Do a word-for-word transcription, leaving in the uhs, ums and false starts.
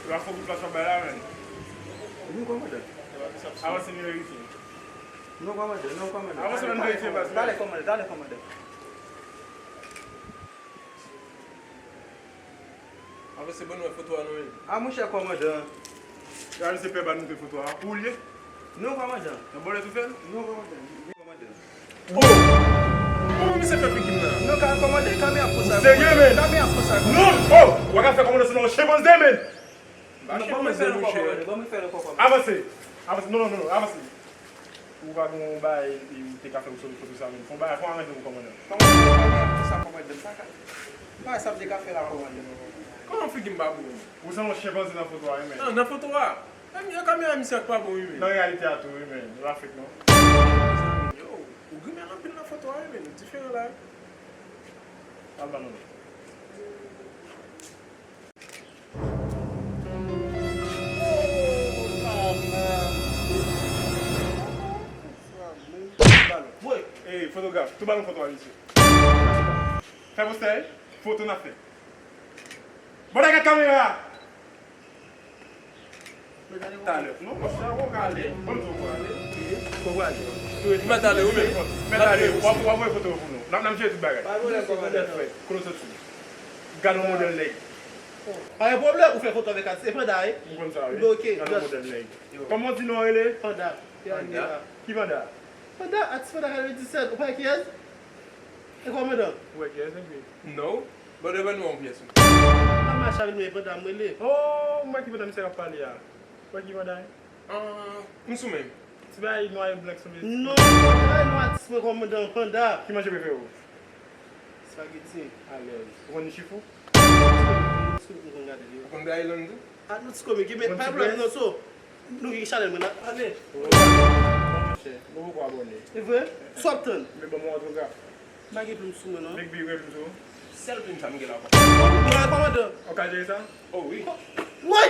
Yo a fè wout la sou bay la, menn. Wi, kòmandan. Avanse, nou verifye. Non, kòmandan, non, kòmandan. Avanse, nou verifye, baz. Talè, kòmandan, talè, kòmandan. Avanse, ban nou wè foto a, non, menn. A, monchè, kòmandan. Gade, se pè ba nou te foto a. Pou ou l ye? Non, kòmandan. Nan bòlèt ou fè l? Non, kòmandan. Non, kòmandan. Oh! Kòman misye fè figi m nan? Non, ka kòmandan, kamera ap konsa. Serye, menn? Kamera ap konsa. Non! Oh! W a ka fè kòmandan se nan yon chenpanze, menn! Non, ban mwen fè l ankò, kòmandan. Ban mwen fè l ankò, kòmandan. Avanse! Avanse! Non, non, non, non, avanse! Ou pa gen yon bagay ou te ka fè pou sove foto sa, menn. Fè yon bagay, fè yon aranje pou kòmandan. Kòmandan, kamera ap konsa, kòmandan. M pa ka. M pa wè sa m te ka fè la, kòmandan. Kòman figi m pa bon? Ou se yon chenpanze nan foto a, wi, menn. Ah, nan foto a? Kamera, kamera misye ak pa bon, wi, menn. Nan reyalite a tou, wi, menn. Yo pa fake, non. Yo, ou grimèl anpil nan foto a, wi, menn. Ou diferan la, wi. Al ba nou. Ey, fotograf, tou ba nou foto a, mesye. Fè postè, foto n ap fè. Bon, gad kamera a! Talè. Non, monchè, ou ka ale. Ban m di w, ou ka ale. Ou ka ale. Mèt ale, wi, menn. Mèt ale, w ap, w ap voye foto yo pou nou. N ap, n ap jere tout bagay. Pa gen pwoblèm, kòmandan. Kote w soti? Gad yon modèl nèg. Pa gen pwoblèm, ou fè foto avèk atis, e Panda, wi. M konn sa, wi. Gad yon modèl nèg. Kòman w di non an rele? Panda. Panda? Ki Panda? Panda, atis Panda katrevenndisèt, ou pa wè kiyès? E kòmandan? Ou wè kiyès, epi? Non. Bon, devan nou yon pyès, wi. Pa mache avè l, men Panda m rele. Oh, m wè ki Panda misye ap pale a. Ou wè ki Panda, wi? Ah, m sou men. Ti bagay nwa e blank sanble. Non, Panda, non, atis mwen kòmandan, Panda. Ki manje prefere w? Spaghetti. Alèz. Ou konn Nichifou? Nichifou, m konn gade l, wi. Ou konn Gaylon tou? A nou ti komik, men pa pwoblèm non, so. Nou gen chanèl mwen nan. Ale. Monchè, nou poko abòne. E vre? Sa w ap tann? Men ban m yon otograf. M pa gen plim sou mwen non. Big B, rele m tou. Sèl plim sa m gen la, papa. Mwen kòmandan. Ou ka jere sa? Oh wi. Woy!